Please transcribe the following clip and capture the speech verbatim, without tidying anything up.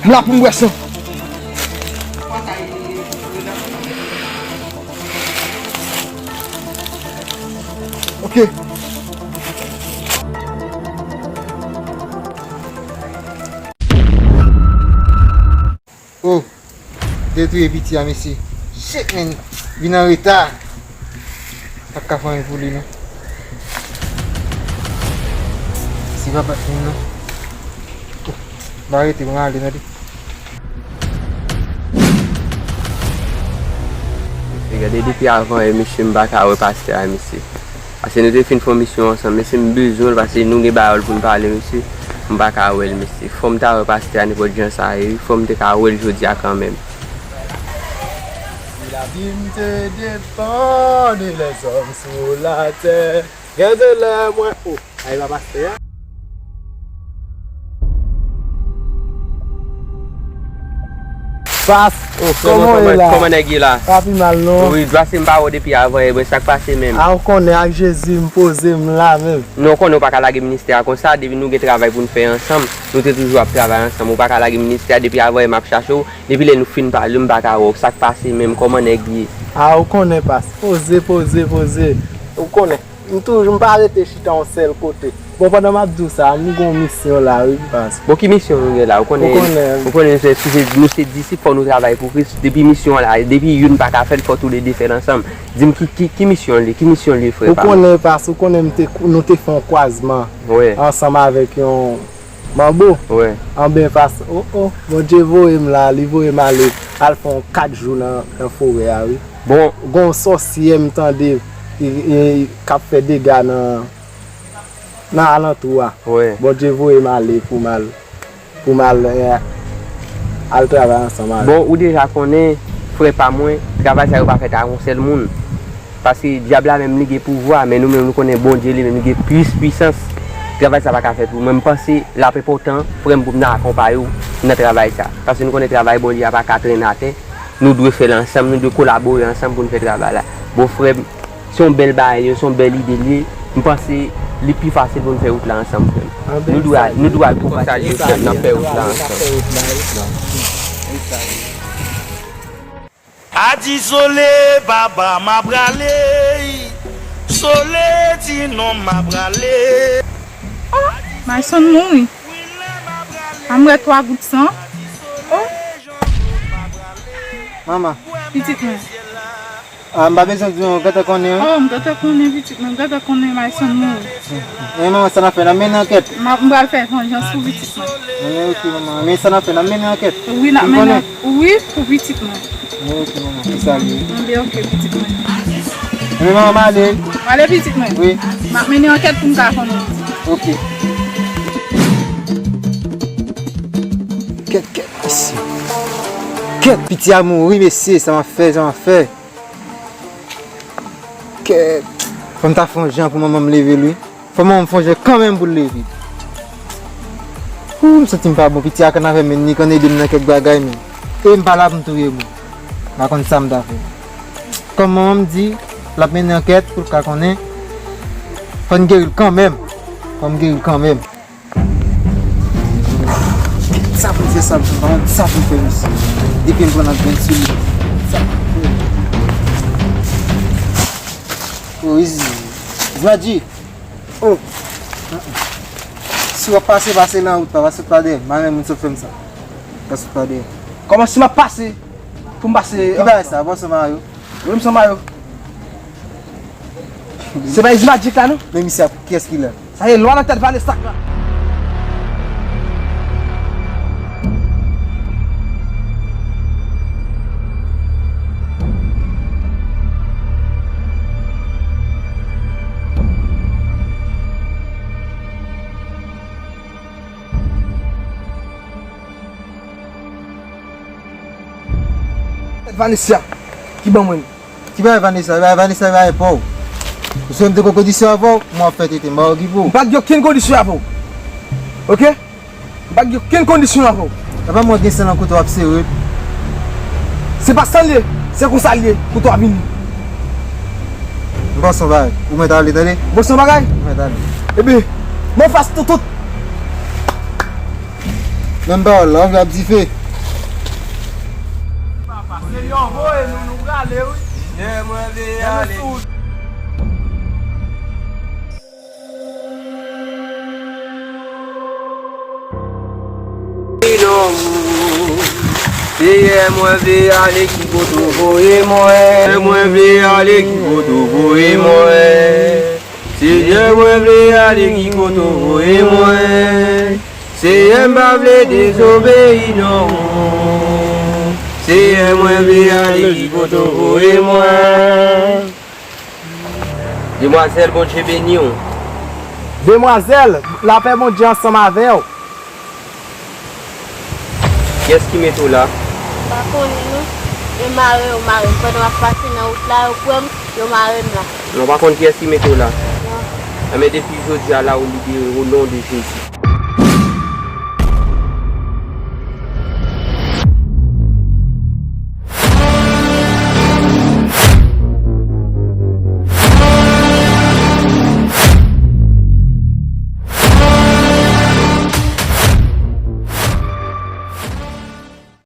M la pou m bwè san. Ok. Oh, detwi piti a, mesye. Shit, man. Vin an reta. Pa ka fè anyen pou li, non. Se pa pa moun, non. Oh, m pa rete, m ale, tande. Mesye, gade depi avan yè, mesye, m pa ka wè pastè a, mesye. Paske nou te fin fè yon misyon ansanm, mesye, m bezwen l, paske nou gen bagay pou n pale, mesye. M pa ka wè l, mesye. Fò m ta wè pastè a nenpòt jan sa ye, wi. Fò m te ka wè l jodi a kanmenm. Si lavi m te depann de lèzòm sou latè, gen de lè mwen, oh, ay pa pastè a. Pas, oh, kòman w ye la? Kòman nèg ye la? Pa pi mal, non. Wi, dwa se m pa wè w depi avan yè, men sa k pase menm? A, ou konnen ak Jezi m poze m la menm. Non, ou konnen w pa ka lage ministè a konsa, depi nou gen travay pou n fè ansanm, nou te toujou ap travay ansanm, ou pa ka lage ministè a, depi avan yè m ap chache w, depi lè nou fin pale, m pa ka wè w, sa k pase menm, kòman nèg ye? A, ou konnen, pas, poze, poze, poze, ou konnen. M toujou, m pa rete chita yon sèl kote. Bon, pandan m ap di w sa, m gen yon misyon la, wi, pas. Bon, ki misyon nou gen la? Ou konnen, ou konnen, ou konnen se, se, nou se disip, fò nou travay pou Kris. Depi misyon an la, depi youn pa ka fè l, fò toulede fè l ansanm. Di m ki, ki, ki misyon li, ki misyon li, frè pa m? Ou konnen, pas, ou konnen m te, nou te fè yon kwazman ansanm avèk yon manbo. Anben, pas, oh, oh, Bondye voye m la, li voye m ale, al fè yon kat jou nan, nan forè a, wi. Bon. Gen yon sòsyè m tande, e, e, k ap fè dega nan, nan alantou a. Bondye voye m ale pou m al, pou m al, eh, al travay ansanm avè l. Bon, ou deja konnen, frè pa mwen, travay sa yo pa fèt ak yon sèl moun. Paske dyab la menm li gen pouvwa, men nou menm nou konnen Bondye li menm li gen plis pwisans. Travay sa pa ka fèt pou mwen. M panse l ap enpòtan, frè m, pou m ta akonpaye w nan travay sa. Paske nou konnen travay Bondye a pa ka trennen atè. Nou dwe fè l ansanm, nou dwe kolabore ansanm pou n fè travay la. Bon, frè m, se yon bèl bagay, se yon bèl ide l ye. M panse li pi fasil pou n fè wout la ansanm, frè m. Nou dwe al, nou dwe al pou pase, frè m, n ap fè wout la ansanm. Adi Sole, papa, m a prale. Sole di non, m a prale. Oh, Mayson mouri. A m wè twa gout san. Oh. Manman. Pitit mwen. Ah, m pa bezwen di w, w gentan konnen, wi. Oh, m gentan konnen, pitit mwen, m gentan konnen Mayson mouri. Men manman, sa n ap fè, n ap mennen ankèt. M ap, m pral fè vanjans pou pitit mwen. Men ok, manman. Men sa n ap fè, n ap mennen ankèt. Wi, n ap mennen, wi, pou pitit mwen. Men ok, manman, se sa l ye. Anben, ok, pitit mwen. Men manman, m ale. M ale, pitit mwen. Wi. M ap mennen ankèt pou m ka konnen. Ok. Kèt, kèt, mesye. Kèt, piti a mouri, mesye, sa m ap fè, sa m ap fè. Kèt. Fò m ta fè yon jan pou manman m leve l, wi. Fò manman m fè yon jan kanmenm pou l leve. Ooh, m santi m pa bon. Piti a konn avè m, men li konn ede m nan kèk bagay, men. E m pa la pou m touye moun. M pa konn sa m ta fè. Kòm manman m di, l ap mennen ankèt pou l ka konnen. Fò n geri l kanmenm. Fò m geri l kanmenm. Sa pou m fè, sa pou m fè, sa pou m fè, mesye. Depi m pran nan grenn sou li. Sa pou m fè. Oh, Izzy. Izmadji. Oh. Si w ap pase, pase nan wout la, pa sot pa dèyè. M pa renmen moun sot fè m sa. Pa sot pa dèyè. Kòman si m ap pase? Pou m pase. Ki bagay sa? Bon, se Mayo. Wi, m se Mayo. Se pa Izmadji la, non? Men misye ap, kiyès ki la? Sa ye lwa nan tèt Vanessa k la. Vanessa ki ban mwen. Ki bagay Vanessa? Bagay Vanessa, bagay pa w. Ou sonje m te gen kondisyon avè w, m ap fè tete, m pa wè ki pou w. M pa t gen okenn kondisyon avè w. Oke? M pa t gen okenn kondisyon avè w. Apa mwen gen san nan kouto ap sere. Se pa san l ye, se konsa l ye, kouto a vini. M panse yon bagay. Ou mèt ale, tande? M panse yon bagay? Ou mèt ale. Ebyen, mwen fas toutout. Menm pawòl la, w ap dife. Senyè voye nou, nou prale, wi. Senyè, mwen vle ale. Non, Seyè, mwen vle ale ki kote w voye mwen. Mwen vle ale ki kote w voye mwen. Seyè, mwen vle ale ki kote w voye mwen. Seyè, m pa vle dezobeyi non. Seyè, mwen vle ale ki kote w voye mwen. Demwazèl, Bondye beni w. Demwazèl, lapè Bondye ansanm avè w. Kiyès ki mete w la? M pa konnen non. Yo mare, yo mare m. Pandan m ap pase nan wout la, yo pran m, yo mare m la. Non, w pa konn kiyès ki mete w la? Non. Enben, depi jodi a la, ou libere, o non de Jezi.